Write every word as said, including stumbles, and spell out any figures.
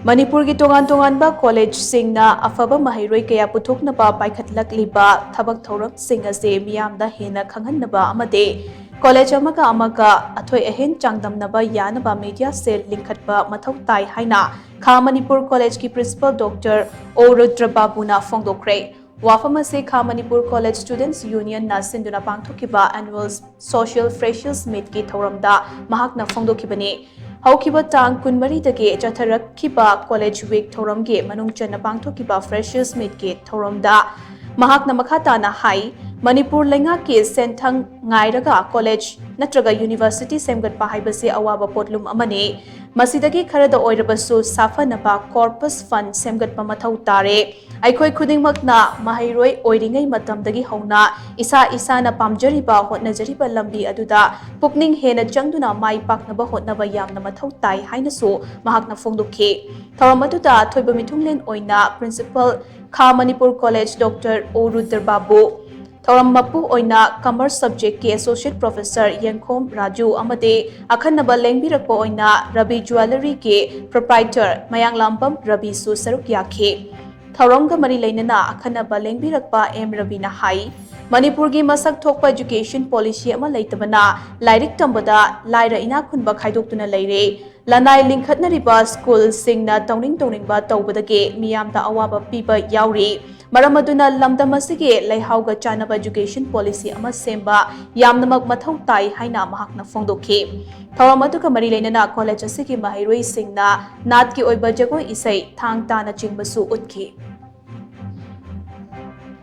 ꯃꯅꯤꯄꯨꯔꯒꯤ ꯇꯣꯉꯥꯟ ꯇꯣꯉꯥꯟꯕ ꯀꯣꯂꯦꯖꯁꯤꯡꯅ ꯑꯐꯕ ꯃꯍꯩꯔꯣꯏ ꯀꯌꯥ ꯄꯨꯊꯣꯛꯅꯕ ꯄꯥꯏꯈꯠꯂꯛꯂꯤꯕ ꯊꯕꯛ ꯊꯧꯔꯝꯁꯤꯡ ꯑꯁꯤ ꯃꯤꯌꯥꯝꯗ ꯍꯦꯟꯅ ꯈꯪꯍꯟꯅꯕ ꯑꯃꯗꯤ ꯀꯣꯂꯦꯖ ꯑꯃꯒ ꯑꯃꯒ ꯑꯊꯣꯏ ꯑꯍꯦꯟ ꯆꯥꯡꯗꯝꯅꯕ ꯌꯥꯅꯕ ꯃꯤꯗꯤꯌꯥ ꯁꯦꯜ ꯂꯤꯡꯈꯠꯄ ꯃꯊꯧ ꯇꯥꯏ ꯍꯥꯏꯅ ꯈꯥ ꯃꯅꯤꯄꯨꯔ ꯀꯣꯂꯦꯖꯀꯤ ꯄ꯭ꯔꯤꯟꯁꯤꯄꯜ ꯗꯣꯛꯇꯔ ꯑꯣ ꯔꯨꯗ꯭ꯔ ꯕꯥꯕꯨꯅ ꯐꯣꯡꯗꯣꯛꯈ꯭ꯔꯦ꯫ ꯋꯥꯐꯝ ꯑꯁꯤ ꯈꯥ ꯃꯅꯤꯄꯨꯔ ꯀꯣꯂꯦꯖ ꯁ꯭ꯇꯨꯗꯦꯟꯠꯁ ꯌꯨꯅꯤꯌꯟꯅ ꯁꯤꯟꯗꯨꯅ ꯄꯥꯡꯊꯣꯛꯈꯤꯕ ꯑꯦꯅꯨꯑꯦꯜ ꯁꯣꯁꯤꯌꯦꯜ ꯐ꯭ꯔꯦꯁꯔꯁ ꯃꯤꯠꯀꯤ ꯊꯧꯔꯝꯗ ꯃꯍꯥꯛꯅ ꯐꯣꯡꯗꯣꯛꯈꯤꯕꯅꯤ꯫ ꯍꯧꯈꯤꯕ ꯇꯥꯡ ꯀꯨꯟꯃꯔꯤꯗꯒꯤ ꯆꯠꯊꯔꯛꯈꯤꯕ ꯀꯣꯂꯦꯖ ꯋꯤꯛ ꯊꯧꯔꯝꯒꯤ ꯃꯅꯨꯡ ꯆꯟꯅ ꯄꯥꯡꯊꯣꯛꯈꯤꯕ ꯐ꯭ꯔꯦꯁꯔꯁ ꯃꯤꯠꯀꯤ ꯊꯧꯔꯝꯗ ꯃꯍꯥꯛꯅ ꯃꯈꯥ ꯇꯥꯅ ꯍꯥꯏ, ꯃꯅꯤꯄꯨꯔ ꯂꯩꯉꯥꯛꯀꯤ ꯁꯦꯟꯊꯪ ꯉꯥꯏꯔꯒ ꯀꯣꯂꯦꯖ ꯅꯠꯇ꯭ꯔꯒ ꯌꯨꯅꯤꯚꯔꯁꯤꯇꯤ ꯁꯦꯝꯒꯠꯄ ꯍꯥꯏꯕꯁꯤ ꯑꯋꯥꯕ ꯄꯣꯠꯂꯨꯝ ꯑꯃꯅꯤ꯫ ꯃꯁꯤꯗꯒꯤ ꯈꯔꯗ ꯑꯣꯏꯔꯕꯁꯨ ꯁꯥꯐꯅꯕ ꯀꯣꯔꯄꯁ ꯐꯟꯗ ꯁꯦꯝꯒꯠꯄ ꯃꯊꯧ ꯇꯥꯔꯦ꯫ ꯑꯩꯈꯣꯏ ꯈꯨꯗꯤꯡꯃꯛꯅ ꯃꯍꯩꯔꯣꯏ ꯑꯣꯏꯔꯤꯉꯩ ꯃꯇꯝꯗꯒꯤ ꯍꯧꯅ ꯏꯁꯥ ꯏꯁꯥꯅ ꯄꯥꯝꯖꯔꯤꯕ, ꯍꯣꯠꯅꯖꯔꯤꯕ ꯂꯝꯕꯤ ꯑꯗꯨꯗ ꯄꯨꯛꯅꯤꯡ ꯍꯦꯟꯅ ꯆꯪꯗꯨꯅ ꯃꯥꯏ ꯄꯥꯛꯅꯕ ꯍꯣꯠꯅꯕ ꯌꯥꯝꯅ ꯃꯊꯧ ꯇꯥꯏ ꯍꯥꯏꯅꯁꯨ ꯃꯍꯥꯛꯅ ꯐꯣꯡꯗꯣꯛꯈꯤ꯫ ꯊꯧꯔꯝ ꯑꯗꯨꯗ ꯑꯊꯣꯏꯕ ꯃꯤꯊꯨꯡꯂꯦꯟ ꯑꯣꯏꯅ ꯄ꯭ꯔꯤꯟꯁꯤꯄꯜ ꯈꯥ ꯃꯅꯤꯄꯨꯔ ꯀꯣꯂꯦꯖ ꯗꯣꯛꯇꯔ ꯑꯣ ꯔꯨꯗ꯭ꯔ ꯕꯥꯕꯨ, ꯊꯧꯔꯝ ꯃꯄꯨ ꯑꯣꯏꯅ ꯀꯃꯔꯁ ꯁꯕꯖꯦꯛꯀꯤ ꯑꯦꯁꯣꯁꯤꯌꯦꯠ ꯄ꯭ꯔꯣꯐꯦꯁꯔ ꯌꯦꯡꯈꯣꯝ ꯔꯥꯖꯨ ꯑꯃꯗꯤ ꯑꯈꯟꯅꯕ ꯂꯦꯡꯕꯤꯔꯛꯄ ꯑꯣꯏꯅ ꯔꯕꯤ ꯖ꯭ꯋꯦꯂꯔꯤꯒꯤ ꯄ꯭ꯔꯣꯄ꯭ꯔꯥꯏꯇꯔ ꯃꯌꯥꯡꯂꯥꯝꯕꯝ ꯔꯕꯤꯁꯨ ꯁꯔꯨꯛ ꯌꯥꯈꯤ꯫ ꯊꯧꯔꯝꯒ ꯃꯔꯤ ꯂꯩꯅꯅ ꯑꯈꯟꯅꯕ ꯂꯦꯡꯕꯤꯔꯛꯄ ꯑꯦꯝ ꯔꯕꯤꯅ ꯍꯥꯏ, ꯃꯅꯤꯄꯨꯔꯒꯤ ꯃꯁꯛ ꯊꯣꯛꯄ ꯏꯖꯨꯀꯦꯁꯟ ꯄꯣꯂꯤꯁꯤ ꯑꯃ ꯂꯩꯇꯕꯅ ꯂꯥꯏꯔꯤꯛ ꯇꯝꯕꯗ ꯂꯥꯏꯔ ꯏꯅꯥꯛ ꯈꯨꯟꯕ ꯈꯥꯏꯗꯣꯛꯇꯨꯅ ꯂꯩꯔꯦ꯫ ꯂꯅꯥꯏ ꯂꯤꯡꯈꯠꯅꯔꯤꯕ ꯁ꯭ꯀꯨꯜꯁꯤꯡꯅ ꯇꯧꯅꯤꯡ ꯇꯧꯅꯤꯡꯕ ꯇꯧꯕꯗꯒꯤ ꯃꯤꯌꯥꯝꯗ ꯑꯋꯥꯕ ꯄꯤꯕ ꯌꯥꯎꯔꯤ꯫ ꯃꯔꯝ ꯑꯗꯨꯅ ꯂꯝꯗꯝ ꯑꯁꯤꯒꯤ ꯂꯩꯍꯥꯎꯒ ꯆꯥꯟꯅꯕ ꯏꯖꯨꯀꯦꯁꯟ ꯄꯣꯂꯤꯁꯤ ꯑꯃ ꯁꯦꯝꯕ ꯌꯥꯝꯅꯃꯛ ꯃꯊꯧ ꯇꯥꯏ ꯍꯥꯏꯅ ꯃꯍꯥꯛꯅ ꯐꯣꯡꯗꯣꯛꯈꯤ꯫ ꯊꯧꯔꯝ ꯑꯗꯨꯒ ꯃꯔꯤ ꯂꯩꯅꯅ ꯀꯣꯂꯦꯖ ꯑꯁꯤꯒꯤ ꯃꯍꯩꯔꯣꯏꯁꯤꯡꯅ ꯅꯥꯠꯀꯤ ꯑꯣꯏꯕ ꯖꯒꯣꯏ ꯏꯁꯩ, ꯊꯥꯡ ꯇꯥꯅꯆꯤꯡꯕꯁꯨ ꯎꯠꯈꯤ꯫